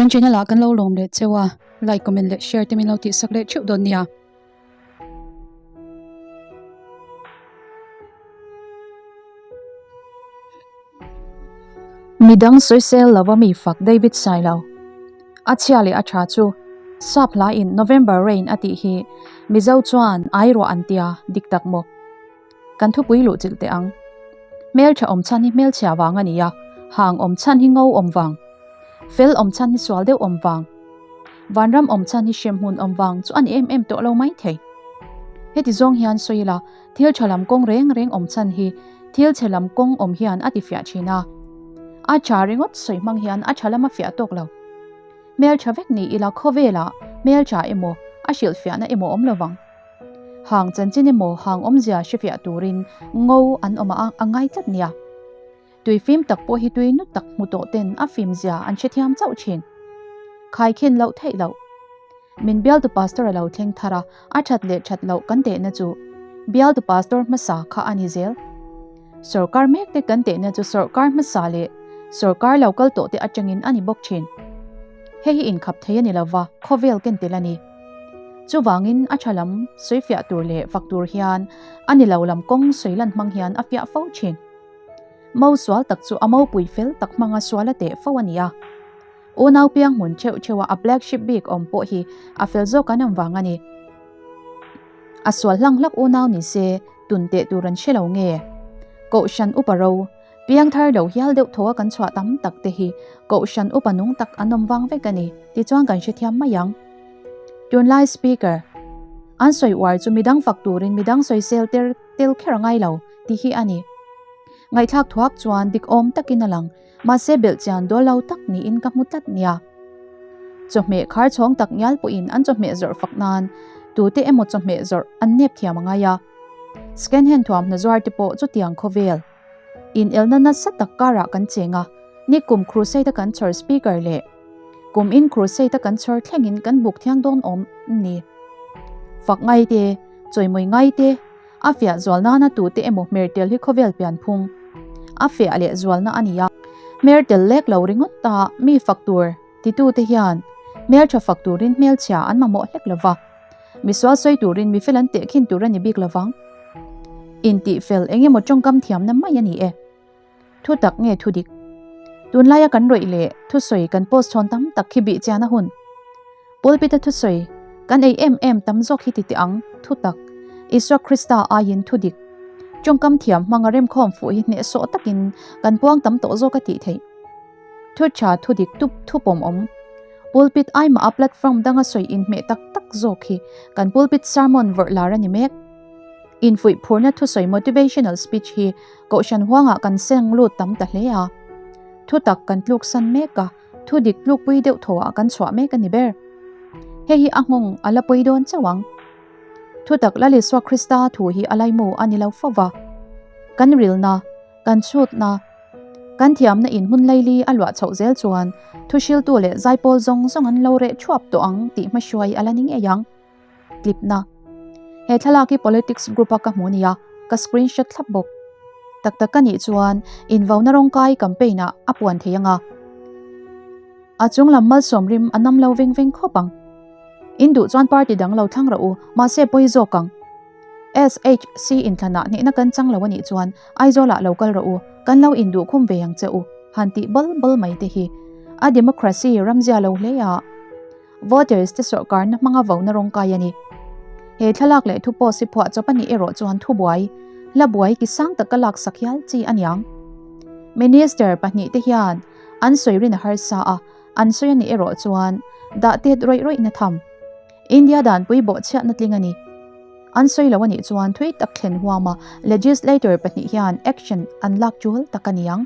Kan channel ah kan lo lawm leh cheu a, like, comment leh share te min lo tihsak leh theuh dawn nia. Midang sawisel lova mi fak David Sailo. A chhia leh a tha chu sap hla in November rain a tih hi Mizo chuan ai ruah an tia dik tak maw? Kan thupui luh chilh teh ang. Hmeltha awm chhan hi hmelchhia vang a ni a, hang awm chhan hi ngo awm vang. Fel awm chhan hi sual deuh awm vang. Vanram awm chhan hi hremhmun awm vang chu a ni em em tawh lo mai thei. Heti zawng hian sawi ila thil tha lam kawng reng reng awm chhan hi thil chhe lam kawng awm hian a tifiah thin a. A tha ringawt sawi hmang hian a tha lam a fiah tawk lo. Hmeltha vek ni ila khawvelah hmeltha emaw a hrilhfiahna emaw awm lovang. Hang chanchin emaw hang awmzia hrefiah turin ngo an awm a a ngai tlat nia. Tui fim tak pawh hi tui nu tak hmu tawh ten a fim zia an hrethiam chauh thin. Khai khin loh theih loh. Min bialtu pastor a lo thleng thar a, a that leh that loh kan tehna chu bialtu pastor hmasa kha a ni zel. Sorkar mek te kan tehna chu sorkar hmasa leh sorkar lo kal tawh te atangin a ni bawk thin. Hei hi inkhap thei a ni lova, khawvel ken tel a ni. Chuvangin a tha lam sawifiah tur leh fak tur hian a ni lo lam kawng sawi lan hmang hian a fiah fo thin. Mo sual tak chu a mopui fel tak hmanga sual a teh fo a ni a. Unau piang hmun theuh theuha a black sheep bik awm pawh hi a fel zawk an awm vang a ni. A sual hlang hlak unau ni se tun teh tur an hre lo nge? Kohhran upa ro, piangthar lo hial deuh thaw a kan chhuah tam tak te hi kohhran upa nung tak an awm vang vek a ni tichuan kan hrethiam mai ang. Tunlai speaker an sawi uar chu midang fak turin midang sawisel ter tel kher a ngai lo tih hi a ni. Ngaihthlak thuak chuan dik awm takin a lang. Mahse belhchian dawl lo tak niin ka hmu tlat nia. Chawhmeh khar chhawng tak ngial pawhin an chawhmeh zawrh fak nan tute emaw chawhmeh zawrh an nep thiam a ngai a. Second hand thuamhna zuar te pawh chutiang khawvel inelna nasa tak karah kan cheng a, nikum crusade a kan chhawr speaker leh kum in crusade a kan chhawr thlengin kan buk thiang dawn awm ni. Fak ngai te, chawimawi ngai te, A fiah zual nana tute emaw hmer tel hi khawvel pianphung a fiah leh zualna a ni a. Hmer tel lek lo ringawt ta mi fak tur titute hian hmeltha fak turin hmelchhia an mamawh hlek lo va, misual sawi turin mi fel an tehkhin tur a ni bik lovang. Intih fel eng emaw tawngkam thiamna mai a ni e. Thu tak nge thu dik? Tunlaia kan rawih leh thusawi kan post chhawn tam tak khi bih chian a hun. Pulpit-a thusawi kan ei em em tam zawk hi ti teh ang, thu tak, Isua Krista aiin thu dik, tawngkam thiam hmanga remkhawm fuh hi hnehsawh takin kan puang tam tawh zawk a tih theih. Thu tha thu dik tup thu pawmawm. Pulpit aimah a platform danga sawi inhmeh tak tak zawk hi kan pulpit sermon vawrh lar a ni mek. Infuih phurna thusawi motivational speech hi Kohhran huangah kan seng lut tam ta hle a, thu tak kan tluksan mek a, thu dik tlukpui deuh thawhah kan chhuah mek a ni ber. Hei hi a nghawng a la pawi dawn chauh ang. Thu tak Lal Isua Krista thu hi a laimu a ni lo fo va. Kan rilna, kan chhutna, kan thiamna in hmun laili a luah chhoh zel chuan thuhriltu leh zaipawl zawng zawng an lo reh thuap tawh ang tih hmahruai a la ni ngei ang. Tlipna. He thlalak hi politics group a ka hmu nia, ka screenshot thlap bawk. Tak tak ka nih chuan invauna rawngkai campaign ah a puan thei anga. A chung lam malsawm rim a nam lo veng veng khawp ang. In duh chuan party dang lo thlang rawh u, mahse pawi zawk ang. SHC inthlanah hnehna kan chang lo a nih chuan Aizawl ah lo kal rawh u, kan lo induh khum ve ang che u, han tih bal bal mai te hi a democracy ramzia lo hle a. Voters te sawrhkarna hmanga vona rawngkai a ni. He thlalak leh thu post hi phuah chawp a nih erawh chuan thubuai, hla buai ki sang taka laksak hial chi a niang. Minister pahnihte hian an sawi rin a harsa a, an sawi a nih erawh chuan dah tet rawih rawihna tham. India danpui bawhchhiatna tling a ni. An sawi lo a nih chuan thui tak thlen huama legislator pahnih hian action an lak tul tak a niang.